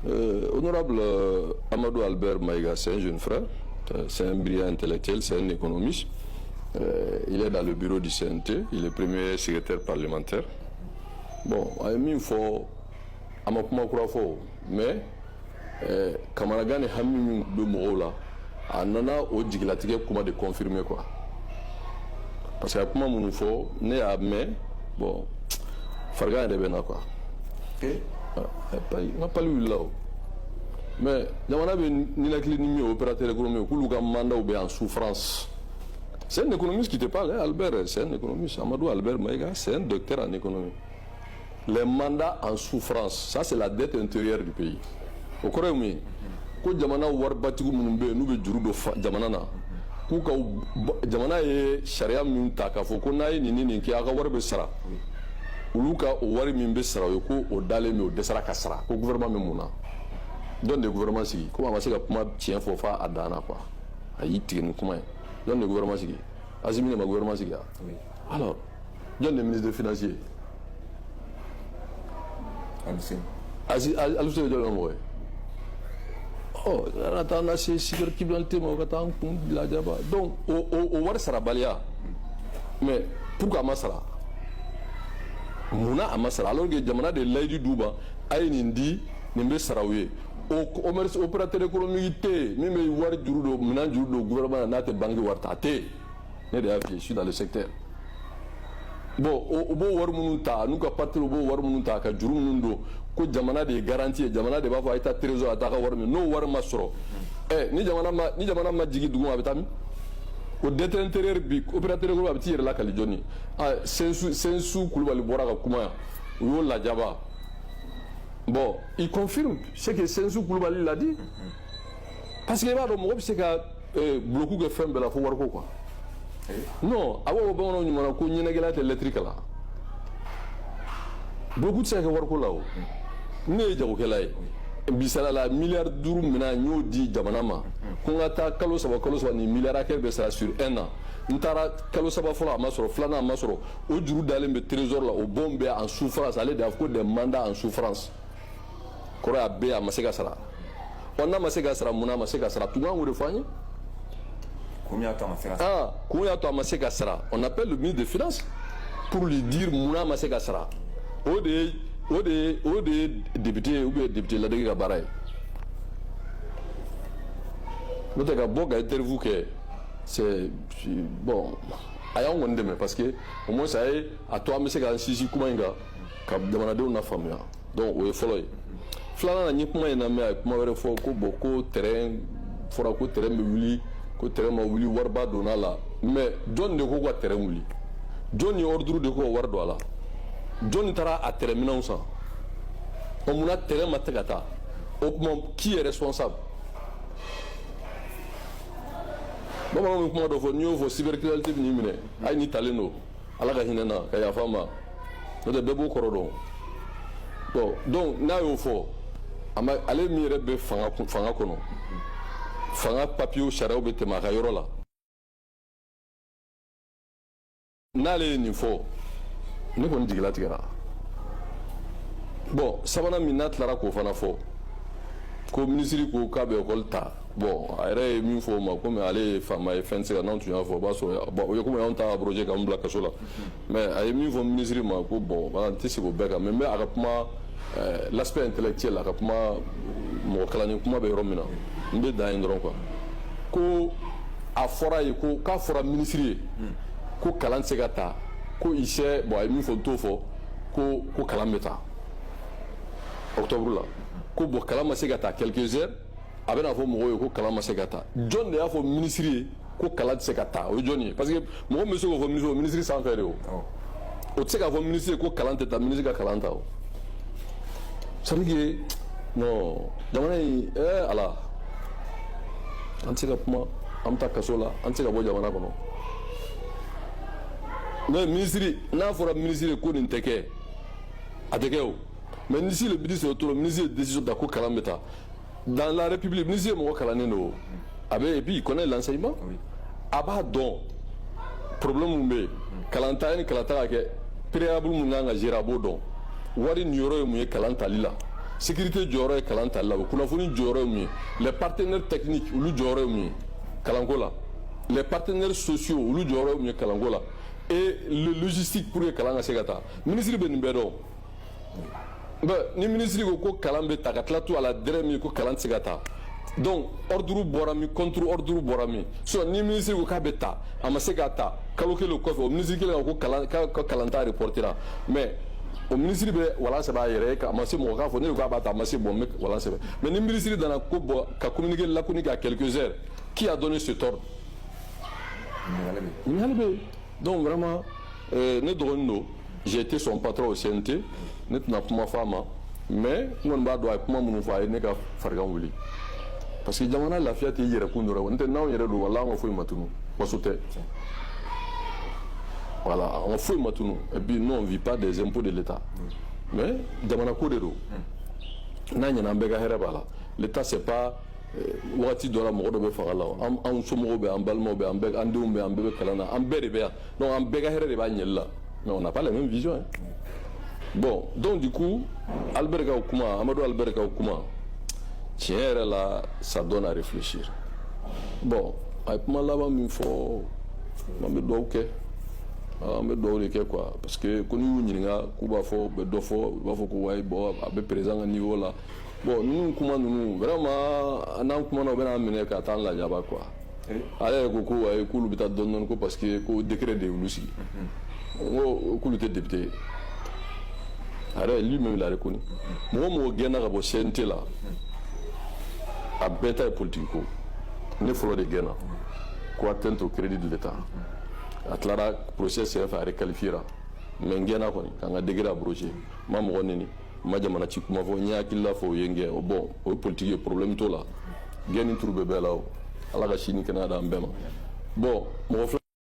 Honorable Amadou Albert Maïga, c'est un jeune frère, c'est un brillant intellectuel, c'est un économiste. Il est dans le bureau du CNT, il est premier secrétaire parlementaire. Bon, a ye min fɔ, a ma kuma kura fɔ, mais kamanagan ni hami min bɛ mɔgɔw la, a nana o jigilatigɛ kuma de confirmer quoi. Parce que a kuma minnu fɔ, ne y'a mɛn, bon, farigan yɛrɛ bɛ na quoi. N ka pali wulila o. Mais jamana bɛ ninakili ni min ye, opérateur économique, k'olu ka mandat bɛ en souffrance. C'est un économiste qui te parle, hein, Albert, c'est un économiste. Amadou Albert Maïga, c'est un docteur en économie. Les mandats en souffrance, ça, c'est la dette intérieure du pays. O kɔrɔ ye mun ye? Ko jamana waribatigiw minnu bɛ yen, n'u bɛ juru don jamana na, k'u ka jamana ye sariya min ta k'a fɔ ko n'a ye nin ni nin kɛ, aw ka wari bɛ sara, olu ka o wari min bɛ sara o ye, ko o dalen bɛ, o dɛsɛra ka sara, ko gouvernement bɛ mun na? Jɔn de ye gouvernement sigi? Komi a ma se ka kuma tiɲɛ fɔ f'a a dan na quoi, a y'i tigɛ ni kuma ye. Jɔn de ye gouvernement sigi? Assimi de ma gouvernement sigi wa? Alors, jɔn de ye ministre des Finances ye? Alioune jɔn ka mɔgɔ ye? Ɔ, an ka taa na se cybercriminalité ma, o ka taa an kun lajaba. Donc o wari sarabaliya, mais pourquoi a ma sara? Munna a ma sara, alors que jamana de layidu d'u ma, a ye nin di, nin bɛ sara u ye? O commerce, opérateur économique tɛ yen min bɛ wari juru don, minɛn juru don gouvernement na, n'a tɛ banque wari ta, a tɛ yen. Ne de y'a f'i ye, je suis dans le secteur. Bon, o b'o wari minnu ta, n'u ka partenaire b'o wari minnu ta ka juru minnu don, ko jamana de ye garantie ye, jamana de b'a fɔ a ye taa trésor, a taa ka wari minɛ. N'o wari ma sɔrɔ, ɛ, ni jamana ma jigin dugu ma, a bɛ taa min? O dette intérieure bi, opérateur économique a bɛ t'i yɛrɛ lakali jɔnni ye? Ah, Sensu Kulubali bɔra ka kuma yan, u y'o lajaba. Bon, il confirme ce que Sensu Kulubali l'a dit, parce que i b'a dɔn, mɔgɔ bɛ se ka bloc kɛ fɛn bɛɛ la fo wariko quoi. Non, a b'a fɔ bamananw ɲuman ko ɲɛnɛgɛlɛya tɛ lɛtiri kalan. Bloc tɛ se ka kɛ wariko la. O ne ye jagokɛla ye, misali la, miliyari 5 minɛn n y'o di jamana ma ko n ka taa kalo 3, kalo 3, nin miliyari hakɛ bɛ sara sur un an. N taara kalo 3 fɔlɔ, a ma sɔrɔ, filanan a ma sɔrɔ. O juru dalen bɛ trésor la, o bon bɛ en souffrance. Ale de y'a fɔ ko des mandats en souffrance, kɔrɔ a bɛ a ma se ka sara. Ɔ, n'a ma se ka sara, mun na a ma se ka sara? Tun kan k'o de fɔ an ye. Kun y'a to a ma se ka sara. Ah, kun y'a to a ma se ka sara, on appelle le ministre des Finances pour lui dire mun na a ma se ka sara. O de ye député ou bien député ladege ka baara ye. N'o tɛ, ka bɔ ka interview kɛ, c'est bon, a y'anw kɔni dɛmɛ, parce que au moins a ye a to an bɛ se k'an sinsin kuma in kan ka jamanadenw lafaamuya. Donc o ye fɔlɔ ye. Filanan na, n ye kuma in lamɛn, a ye kuma wɛrɛ fɔ ko bon, ko terrain fɔra ko terrain bɛ wuli, ko terrain ma wuli, wariba donna a la. Mais jɔn de ko ka terrain wuli? Jɔn ni ordre de ko ka wari don a la? Jɔn taara a terrain minɛnw san? O munna terrain ma tɛ ka taa? O tuma, qui est responsable? Bamananw bɛ kuma dɔ fɔ, n'i y'o fɔ, cybercriminalité bɛ n'i minɛ. Hali n'i talen don, Ala ka hinɛ n na ka yafa n ma, n'o tɛ bɛɛ b'o kɔrɔ dɔn. Bon, donc n'a y'o fɔ, a ma ale min yɛrɛ bɛ fanga kɔnɔ, fanga papiyew sariyaw bɛ tɛmɛ a ka yɔrɔ la, n'ale ye nin fɔ, ne kɔni jigila tigɛra. Bon, sabanan min n'a tilara k'o fana fɔ, ko minisiri ko k'a bɛ ekɔli ta. Bon, a yɛrɛ ye min fɔ o ma, komi ale ye faama ye, fɛn tɛ se ka n'anw tun y'a fɔ, o b'a sɔrɔ bon, o ye komi anw ta abrogé k'an bila kaso la. Mais a ye min fɔ minisiri ma ko bon, n tɛ segin o bɛɛ kan, mais n bɛ a ka kuma l'aspect intellectuel, a ka kuma mɔgɔ kalannen kuma bɛ yɔrɔ min na, n bɛ dan yen dɔrɔn quoi. Ko a fɔra ye ko k'a fɔra minisiri ye ko kalan tɛ se ka ta, ko il sait. Bon, a ye min fɔ, n t'o fɔ, ko kalan bɛ ta octobre la, ko bon, kalan ma se ka ta quelques heures, a bɛna fɔ mɔgɔw ye ko kalan ma se ka ta. Jɔn de y'a fɔ minisiri ye ko kalan tɛ se ka ta? O ye jɔn ye? Parce que mɔgɔ min bɛ se k'o fɔ minisiri, o minisiri sanfɛ de, o o tɛ se k'a fɔ minisiri ye ko kalan tɛ ta, minisiri ka kalan ta. O c'est à dire que non, jamana in, Ala, an tɛ se ka kuma, an bɛ taa kaso la, an tɛ se ka bɔ jamana kɔnɔ. Mais minisiri, n'a fɔra minisiri ye ko nin tɛ kɛ, a tɛ kɛ o. Mais ni si le ministre est autonome, ministre ye décision ta ko kalan bɛ taa dans la République, ministre ye mɔgɔ kalannen don, a bɛ, et puis il connaît l'enseignement, a b'a dɔn problème mun bɛ yen, kalan ta ni kalan ta ka kɛ, préalable mun kan ka gérer, a b'o dɔn, wari niyɔrɔ ye mun ye kalan tali la. Sécurité jɔyɔrɔ ye kalan tali la, o kunnafoni jɔyɔrɔ ye mun ye? Les partenaires techniques, olu jɔyɔrɔ ye mun ye kalanko la? Les partenaires sociaux, olu jɔyɔrɔ ye mun ye kalanko la? Et le logistique pour que kalan ka se ka taa, ministre bɛ nin bɛɛ dɔn. Bon, ni ministre ko ko kalan bɛ ta, ka tila to a la dɛrɛ min ko kalan tɛ se ka taa, donc ordre bɔra min, contre ordre bɔra min? Sinon ni ministre ko k'a bɛ ta, a ma se k'a ta, kalo kelen kɔfɛ, o ministre kelen ko kalan ka kalan ta reportera. Mais o ministre bɛ walan sɛbɛn a yɛrɛ ye, a ma se mɔgɔ k'a fɔ ne de ko k'a b'a ta, a ma se. Bon, n bɛ walan sɛbɛn. Mais ni ministre nana ko bon, ka communiquer laconique à quelques heures, qui a donné cet ordre? Ɲininkali bɛ yen. Donc vraiment, ne dɔgɔnin don, j'ai été son patron au CNT, ne tɛna kuma fɔ a ma, mais n kɔni b'a dɔn a ye kuma minnu fɔ, a ye ne ka farigan wuli, parce que jamana lafiya tɛ i yɛrɛ kun dɔrɔn. N tɛ n'anw yɛrɛ don, wala an ka foyi ma tunu, waso tɛ. Voilà, an ka foyi ma tunu. Et puis nous, on vit pas des impôts de l'État, mais jamana ko de don. N'a ɲɛna, an bɛɛ ka hɛrɛ b'a la. L'État, c'est pas wagati dɔ la mɔgɔ dɔ bɛ fanga la, an somɔgɔw bɛ, an balimaw bɛ, an bɛɛ, an denw bɛ, an bɛɛ bɛ kalan na, an bɛɛ de bɛ yan. Donc an bɛɛ ka hɛrɛ de b'a ɲɛli la, mais on n'a pas la même vision, hein. Bon, donc du coup, Albert ka kuma, Amadou Albert ka kuma, tiɲɛ yɛrɛ la, ça donne à réfléchir. Bon, a ye kuma laban min fɔ, an bɛ dugawu kɛ, an bɛ dugawu de kɛ quoi, parce que ko n'i y'u ɲininka, k'u b'a fɔ, u bɛ dɔ fɔ, u b'a fɔ ko wayi, bon, a bɛ président ka niveau la. Bon, ninnu kuma ninnu, vraiment, n'an kumana, u bɛna an minɛ ka taa an lajaba quoi. Ale yɛrɛ ko ko wayi, k'olu bɛ taa dɔɔni dɔɔni, ko parce que ko décret de y'olu sigi. N ko k'olu tɛ député ye. A yɛrɛ, lui-même, il a reconnu. Mɔgɔ mɔgɔ gɛnna ka bɔ CNT la, a bɛɛ ta ye politique ko. Ne fɔlɔ de gɛnna ko atteinte au crédit de l'État. A tilara procès senfɛ, a requalifiera, mais n gɛnna kɔni ka n ka degré abrogé. N ma mɔgɔ neni, n ma jamana ci kuma fɔ, n ye hakilila fɔ, o ye n gɛn. Bon, o ye politique ye, problème t'o la. Gɛn ni turu bɛ bɛɛ la. O Ala ka si ni kɛnɛya d'an bɛɛ ma. Bon, mɔgɔ filɛ.